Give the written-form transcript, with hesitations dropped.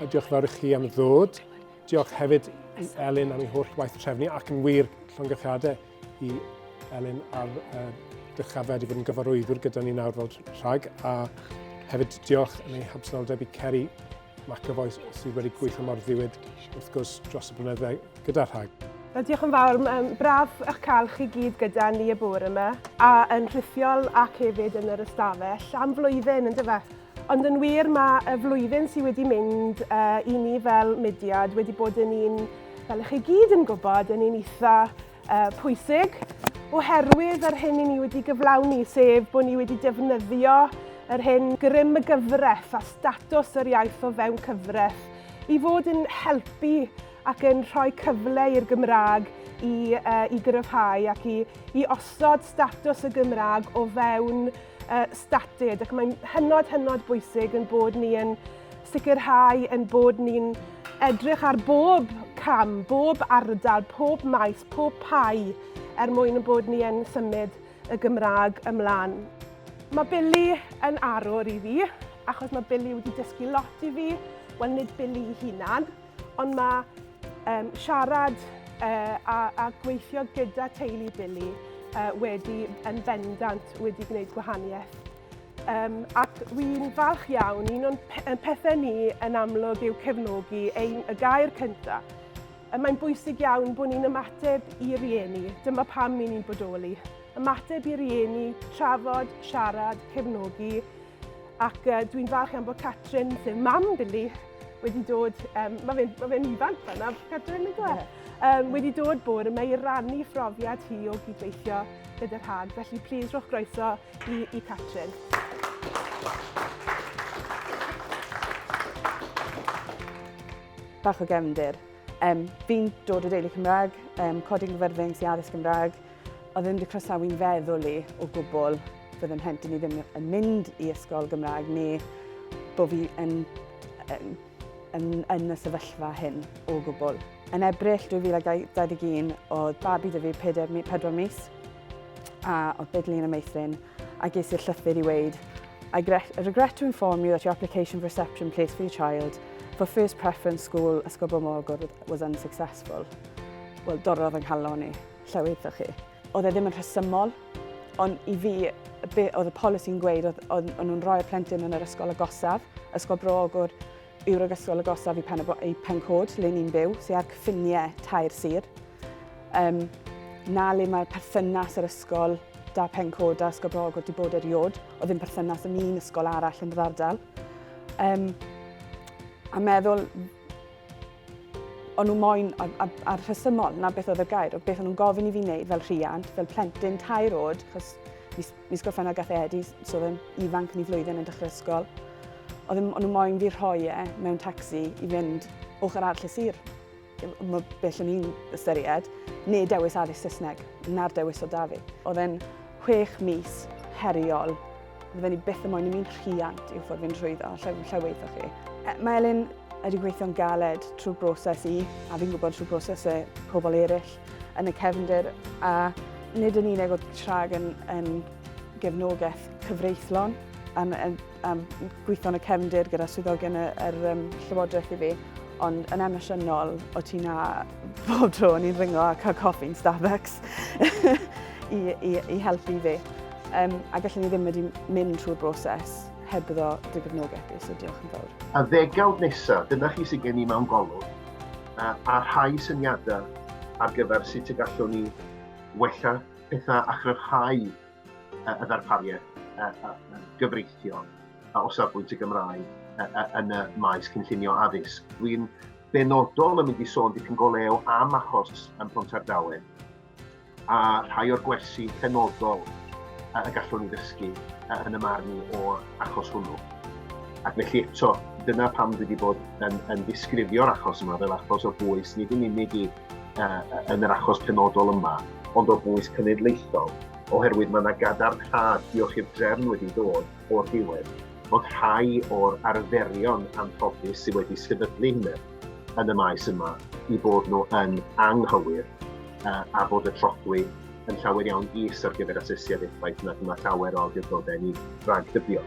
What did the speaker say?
A diolch fawr i chi am ddod. Diolch hefyd i Elin am ei holl waith trefnu ac yn wir llongyfarchiadau i Elin ar uh, dyrchafiad i fod yn gyfarwyddwr gyda ni nawr fel rhag a hefyd diolch yn ei habsenoldeb i Kerry McAvoy sydd wedi gweithio mor ddiwyd wrth gwrs dros y blynyddoedd gyda rhag. Wel, diolch yn fawr. Um, braf eich cael chi gyd gyda ni y bore yma, a yn rhithiol ac hefyd yn yr ystafell, am flwyddyn, yn dyfa. Ond yn wir, mae y flwyddyn sydd wedi mynd uh, i ni fel mudiad wedi bod yn un, fel ych chi gyd yn gwybod, yn un eitha uh, pwysig, oherwydd yr hyn i ni wedi gyflawni, sef bod ni wedi defnyddio yr hyn grym y gyfraith a statws yr iaith o fewn cyfraith i fod yn helpu ac yn rhoi cyfle i'r Gymraeg i, uh, i gryfhau ac i, i osod statws y Gymraeg o fewn uh, statud ac mae'n hynod, hynod bwysig yn bod ni yn sicrhau yn bod ni'n edrych ar bob cam, bob ardal, pob maes, pob pau er mwyn yn bod ni yn symud y Gymraeg ymlaen. Mae Billy yn arwr i fi, achos mae Billy wedi dysgu lot i fi, wel nid Billy ei hunan, ond mae um, siarad uh, a, a gweithio gyda teulu Billy uh, wedi yn bendant wedi gwneud gwahaniaeth. Um, ac wy'n falch iawn, un o'n pethau ni yn amlwg yw cefnogi ein, y gair cyntaf. Mae'n bwysig iawn bod ni'n ymateb i rieni, dyma pam ni'n bodoli. Ymateb i rieni, trafod, siarad, cefnogi, Ac uh, dwi'n falch iawn bod Catrin, sef mam Billy, wedi dod, um, mae fe'n ma fe ifanc fanna, Catrin, nag yw e? Um, wedi dod bore yma i rannu phrofiad hi o gydweithio gyda'r rhag. Felly, please, rhowch groeso i, i Catrin. Bach o gefndir. Um, fi'n dod o deulu Cymraeg, um, codi'n gyfyrddin sy'n addysg Gymraeg, Oedd ddim wedi croesawu'n feddwl i o gwbl fydde mhlentyn i ddim yn mynd i ysgol Gymraeg neu bod fi yn, yn, yn, yn y sefyllfa hyn o gwbl. Yn Ebrill 2021, oedd babi dy fi 4, 4 mis a oedd Bidley yn y meithrin a ges i'r llythyr i weid I regret to inform you that your application for reception place for your child for first preference school Ysgol Bro Morgwr was unsuccessful. Wel, dorrodd yng nghalon i. Lle chi. Oedd e ddim yn rhesymol, ond i fi, be oedd y polisi'n gweud, oedd, oedd, oedd nhw'n rhoi'r plentyn yn yr ysgol agosaf, Ysgol Bro Ogwr yw'r ysgol agosaf i, Pen, i Pencod, le ni'n byw, sy'n ar cyffiniau tair sir. Um, na le mae'r perthynas yr ysgol da Pencod a Ysgol Bro Ogwr wedi bod eriod, oedd ddim perthynas yn un ysgol arall yn yr ardal. Um, a meddwl, O'n nhw moyn, a, a, a rhesymol, na beth oedd y gair, o beth o'n nhw'n gofyn i fi wneud fel rhiant, fel plentyn tair oed, achos mis, mis Gorffennaf gath e Eddie, so oedd e'n ifanc yn ei flwyddyn yn dechrau ysgol. Oedd o'n nhw moyn fi rhoi e mewn tacsi i fynd ochr arall y sir. Mae beth o'n i'n ystyried, neu dewis addysg Saesneg, na'r dewis o da fi. Oedd e'n chwech mis heriol Fydden ni byth yn moyn i mi'n rhiant i'w ffordd fi'n trwyddo, lle, lle weithoch chi. Mae Elin wedi gweithio'n galed trwy'r broses i, a fi'n gwybod trwy broses y pobl eraill yn y cefndir, a nid yn unig oedd Trag yn, yn gefnogaeth cyfreithlon, am, am, am gweithio yn y cefndir gyda swyddogion y, yr um, llywodraeth i fi, ond yn emosiynol, o ti na bob tro o'n i'n ringo a cael coffi'n Starbucks i, i, i helpu fi. Um, a gallen ni ddim wedi mynd trwy'r broses hebddo dy gefnogaeth di, so diolch yn fawr. A ddegawd nesaf, dyna chi sydd gen i mewn golwg, a, a rhai syniadau ar gyfer sut y gallwn ni wella pethau a chryfhau y ddarpariaeth gyfreithiol o safbwynt y Gymraeg yn y maes cynllunio addysg. Dwi'n benodol yn mynd i sôn dipyn go lew am achos yn Pontardawe a rhai o'r gwersi penodol y gallwn ni ddysgu yn y marn i o'r achos hwnnw. Ac felly eto, dyna pam dwi wedi bod yn, yn disgrifio'r achos yma fel achos o bwys, nid yn unig i, uh, yn yr achos penodol yma, ond o bwys cenedlaethol, oherwydd mae yna gadarnhad, diolch i'r drefn wedi dod o'r diwedd, fod rhai o'r arferion anffodus sydd wedi sefydlu hynny yn y maes yma i bod nhw yn anghywir a bod y trothwy yn llawer iawn is ar gyfer asesiad effaith nag mae llawer o awdurdodau ni ragdybio.